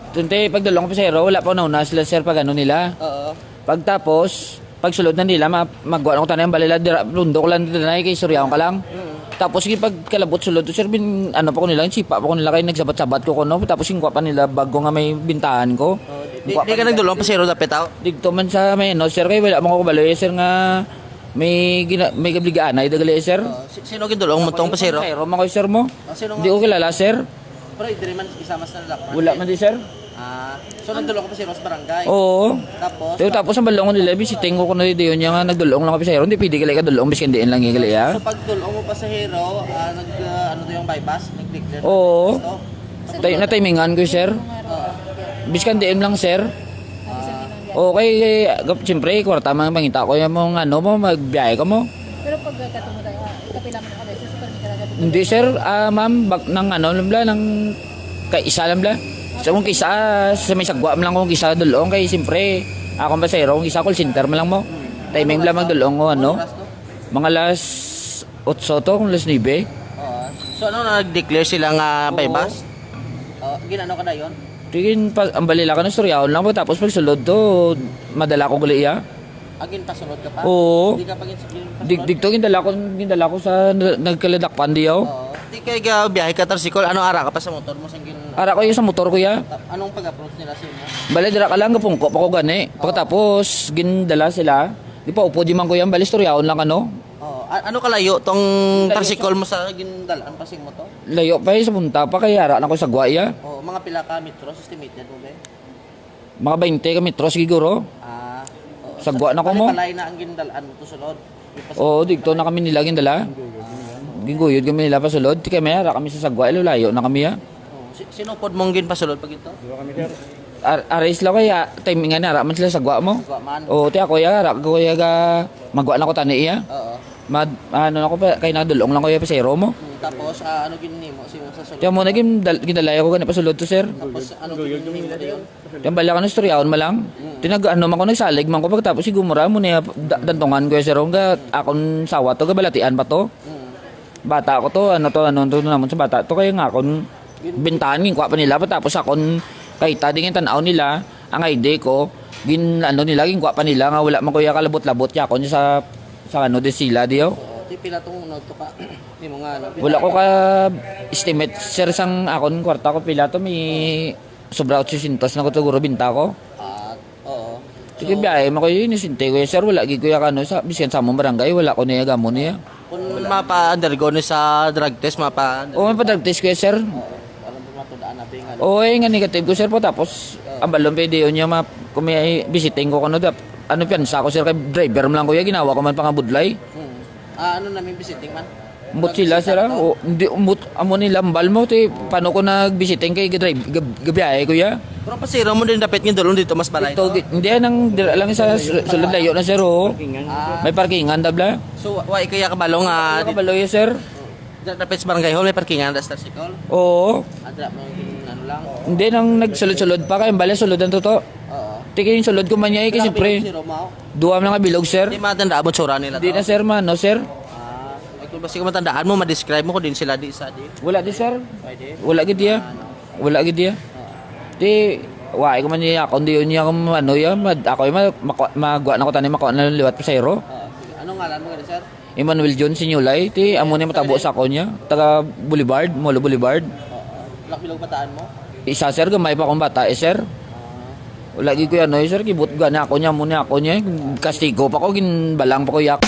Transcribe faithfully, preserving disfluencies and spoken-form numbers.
Tunte, pagdulong ko pasahero, wala pa nauna sila, sir, pag ano nila. Oo. Pagtapos, pagsulod na nila, ma magwa na ko tanan, balila, dira, lundok lang dito na, kay suryahon ka lang. Mm. Tapos, sige, pagkalabot sulod to, sir, bin, ano pa ko nila, sipa pa ko nila, kay nagsabat-sabat ko kuno. Tapos, yung pa nila, bago nga may bintahan ko. Oh, di, di, Yung di ka nila. Nagdulong pasahero dapit, aw? Digto man sa may, no, sir, kay wala man ko kabalo, eh, sir, nga may gina may gabligaan na, idagali, eh, sir. Oh, si-, sino gindulong mo tong pasahero? Pasahero, man ko, sir, mo. Oh, sino Hindi mo? Ko kilala, sir. Pero diri man isa mas nalakpan. Wala man di, sir. Ah, so nagdulong ka pasahero sa barangay? Oo. Tapos, Pero pa- tapos ang balong nila, bisiting ko kuno di yun nga nagdulong lang ka pasahero, hindi pwede gali ka dulong, biskan diin lang gali, ah. So pagdulong mo pasahero, ah, nag, ah, ano to yung bypass? Nag-declare Oo. Bypass to? Tay na timingan ko, sir. Oo. Biskan diin lang, sir. Ah. Okay, kay, gap-, siyempre, kwarta man ang pangita ko, yung mga ano mo, magbiyahe ka mo. Pero pag, ah, katong, ah, ikapila man ang Hindi, sir. Ah, ma'am, bak-, nang ano lang bla, nang kaisa lang bla. Sa kung kisa, ah, sa may sagwa man lang kung kisa dulong kay siyempre, akong pasahero kung kisa call center man lang mo. Timing bla magdulong o ano. Mga alas otso to, kung alas nuebe. Oo. So, ano na, nag-declare sila nga Oo. Bypass? Oh, ginano ka na yon? Tingin pa, ang balila ka na, istoryaon lang mo. Tapos pag sulod to, madala ko gali iya. Ah, ginpasulod ka pa? Oo. Di ka pa gin-, ginpasulod? Dig-, digto, gindala ko, gindala ko sa na-, nagkaladakpan diyaw. Oo. Di kay ga biyahe ka, tricycle, ano, ara ka pa sa motor mo, sang gin- Ara ko yung sa motor ko, ya. Ta-, anong pag-approach nila sa inyo? Bale, dira ka lang, gapungko pa ko gani. Oo. Pagkatapos, gindala sila. Di pa upod yung man ko yan, bale, istoryaon lang, ano? Oo. A-, ano kalayo tong Layo tricycle sa mo sa gindalaan pa sing motor? Layo pa, eh, sa punta pa, kaya ara na ko sa Guaya. Oo, mga pila ka metros, estimated mo, be? Mga baynte ka metros siguro. Ah, oo. Sagwa na ko mo. Palain-palain na ang gindal-an mo to sulod. Yung pas- Oo, dito na kami nila gindala. Ginguyod kami nila pasulod. Ti kami, ara kami sa sagwa, ilo layo na kami, ah. Oo. Si-, sino pod mong ginpasulod pag ito? Ar-, aris lang kaya, timing nga na, ara man sila sagwa mo. Sagwa man. Oo, ti ako, ya, ara ko, ya, ga, magwa na ko tani, iya. Oo. Mad-, ano na ko pa, kay nadulong lang ko, ya, pasero mo. Hmm, tapos, ah, ano gin nimo sa, sa sulod? Kaya mo na, gin-, dal-, gindalaya ko gani pasulod to, sir. Tapos, ano gin nimo na yun? Yung bala ka na, istoryaon mo lang. Mm. Tinag-, ano man ko, nagsalig man ko. Pagkatapos, siguro mura mo niya, da-, dantungan ko yung sirong ga, akon sawa to, gabalatian pa to. Mm. Bata ko to, ano to, ano to, naman sa bata to, kaya nga akon, bintahan, ginkuha pa nila, pagkatapos akon, kahita, di nga tanaw nila, ang I D ko, gin, ano nila, ginkuha pa nila, nga wala man ko yung kalabot-labot, yakon sa, sa ano, di sila, di, oh. Oo, di pila tong, ano, to ka, di mo nga, ano, Wala ko ka estimate, sir, sang akon kwarta ko, pila to, may Sobra otsosyentos na ko to, guro, binta ko. Ah, oo. Sige, So, biyahe mo kayo, inisinte ko, sir. Wala gid ko yung ano, sa, biskan sa among barangay, wala ko niya gamo niya. Kung mapa-undergo ni sa drug test, mapa-undergo Oo, may pa-drug test ko, sir. Oo, alam mo, matudaan na, bing, ano. Oo, eh, nga negative ko, sir, po. Tapos, Oo. ang balon, pwede yun niya, ma-, kung may visiting ko, ano, dap-, ano, piyansa ko, sir, kay driver mo lang, kuya, ginawa ko man pangabudlay. Hmm. Ah, ano namin visiting man? Ambot sila, sir, ah. O, hindi, ambot, amo ni lambal mo, ti, paano ko nagbisiting kay gadrive, gab-, gabiyahe, kuya? Pero pasiro mo din dapit nga dulong dito, mas balay Ito, to? Gi-, hindi, nang dira lang sa su-, sulod layo na, sir, oh. Ah. May parkingan, dabla. So, wa, wa, ikaya kabalo nga Ano di-, kabalo, yes, sir? Dira dapit sa barangay hall, may parkingan, das tricycle? Oo. Ah, dira mo yung ano lang. Hindi, nang nagsulod-sulod pa, kay bale, sulod ang toto. Oo. Tiki yung sulod ko man niya, eh, kasi Wala ka pre. Pinag-zero mo? Duwa lang nga bilog, sir. Di matandaan mo tsura nila Di to? Na, sir, man, no, sir? Ah, ay, kung basta ko matandaan mo, ma-describe mo kung din sila di sa di. Wala di, sir. Pwede? Wala gid iya. Ah, no. Wala gid iya. Ah. Di, wa, ko man niya, kung di yun niya, kung ano, ya, mad-, ako, yung ma-, makwa-, magwa na ko tanim, makuha na liwat pa sa iro. Ah, sige. Anong ngalan mo, sir? Emmanuel John Sinyulay, ti, amo ni matabo sa ako niya. Taga Boulevard, Molo Boulevard. Ah, ah. Black bilog bataan mo? Isa, sir, gamay pa akong bata, eh, sir. Ah. Wala gid ko yan, eh, sir, gibutga na ako niya, amo ni ako niya, eh. Kastigo pa ko, ginbalang pa ko yak.